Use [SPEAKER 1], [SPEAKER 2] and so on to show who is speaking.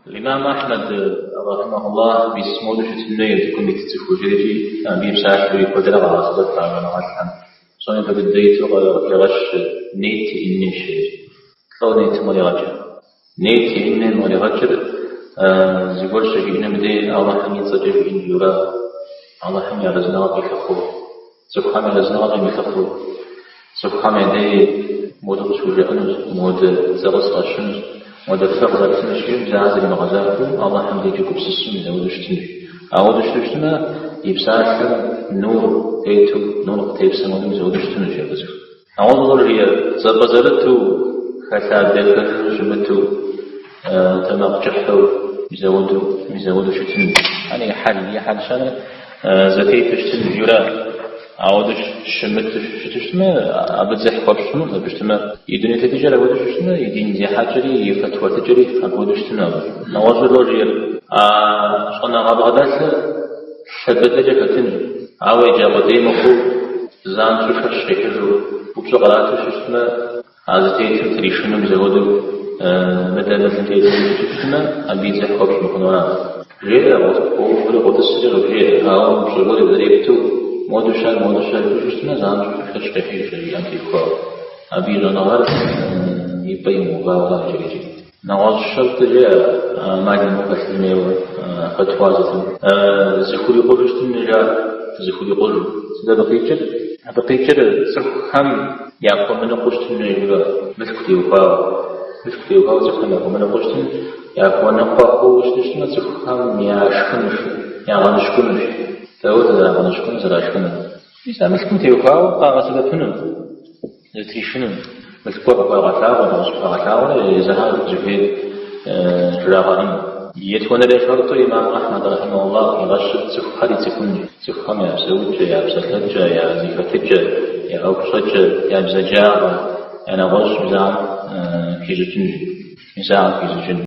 [SPEAKER 1] Имам Ахьмэд, рахьимэхуллах, мис модэу щытын хуей утыкум ит цӏыхур жери икӏи абы и псалъэуи куэдрэ къагъэсэбэп а щӏэныгъэлӏхэм. Псом япэ дыдэ иту къыхегъэщ нет иӏэн хуейщ жери. Лӏо нетым къригъэкӏыр? Нет иӏэн хуейм къригъэкӏыр зыгуэр щыжиӏэным дей Алыхьым и цӏэкӏэ жиӏэн жиӏэурэ Алыхьым и арэзыныгъэ къилъыхъуэу, цӏыхухэм я арэзыныгъэ къимылъыхъуэу, цӏыхухэм я дей модэ къысхужаӏэнущ, модэ цӏэ къысфӏащынущ, модэ фэ къызэплъынущ жиӏэу мис ар зэримыгъэзахуэу Алыхьым дежкӏэ гупсысэу мис ауэдэу щытынущ. Ауэдэу щыту щытмэ, и псалъэм нур тету, нур къытепсэм хуэдэу мис ауэдэу щытынущ абы цӏыху. Нэгъуэщӏыр жиӏэр, зэпӏэзэрыту, хэлъадэхэжу щымыту, тэмакъкӏыхьу, мис ауэдэу, мис ауэдэу щытын. Ар и хьэл, и хьэл-щэныр зэтету щытын жиӏэурэ, ауэдэу щымыту щыту щытмэ, абы дзыхь хуэпщӏ хъунукъым, абы щытмэ, и дуней тетыкӏэр апхуэдэу щытмэ, и дин зехьэкӏэри, и фэтуэ тыкӏэри апхуэдэу щытыну абы. Нэгъуэщӏыр лӏо жиӏэр, а щӏэныгъэ бгъэдэлъыр лъэ быдэкӏэ хэтын, ауэ еджа къудей мыхъуу, занщӏэу шэч къихьыжу, упщӏэ кърату щытмэ, а зытетым тришыну мис апхуэдэу мыдэ мы лӏым тету щыту щытмэ, абы и дзыхь хуэпщӏ мыхъуну ара. Жеӏэ, къоуври къотӏысри къыбжеӏэ, ауэ упщӏэ гуэр зэрепту, модэу щэ, модэу щэ жыпӏэу щытмэ, занщӏэу шэч къехьыж жиӏэм теухуауэ. Абы и щӏэныгъэр и пӏэ имыувауэ ара иджыри. Нэгъуэщӏ шэртӏ жеӏэ ӏэмал имыӏэу хэлъын хуейуэ фэтуа зытым. Зыхурикъужу щытын жаӏэ, зыхурикъужу. Сыт абы къикӏыр? Абы къикӏыр цӏыхухэм яхуэмыныкъуэу щытын хуей жиӏэурэ, мылъку теухуауэ. Мылъку теухуауэ цӏыхухэм яхуэмыныкъуэу щытын, яхуэныкъуэ хъууэ щыту щытмэ, цӏыхухэм яшхынущ, ягъэныщкӏунущ. Дауэ зэрагъэныщкӏунур, зэрашхынур? Мис а мылъкум теухуауэ къагъэсэбэпыну. Зытришыну мылъку гуэр къыхуагъэлъагъуэ, нэгъуэщӏ къыхуагъэлъагъуэрэ езыхэр зыхуейр жрагъэӏэну. Етхуанэрей шэртӏу имам Ахьмэд рахьимэхуллах къыхигъэщыр цӏыхухэр ицӏыхун, цӏыхухэм я псэукӏэ, я псэлъэкӏэ, я зэхэтыкӏэ, я ӏуэхущӏэкӏэ, я бзаджагъэ, я нэгъуэщӏ мис ахэр хищӏыкӏын, мис ахэр хищӏыкӏын.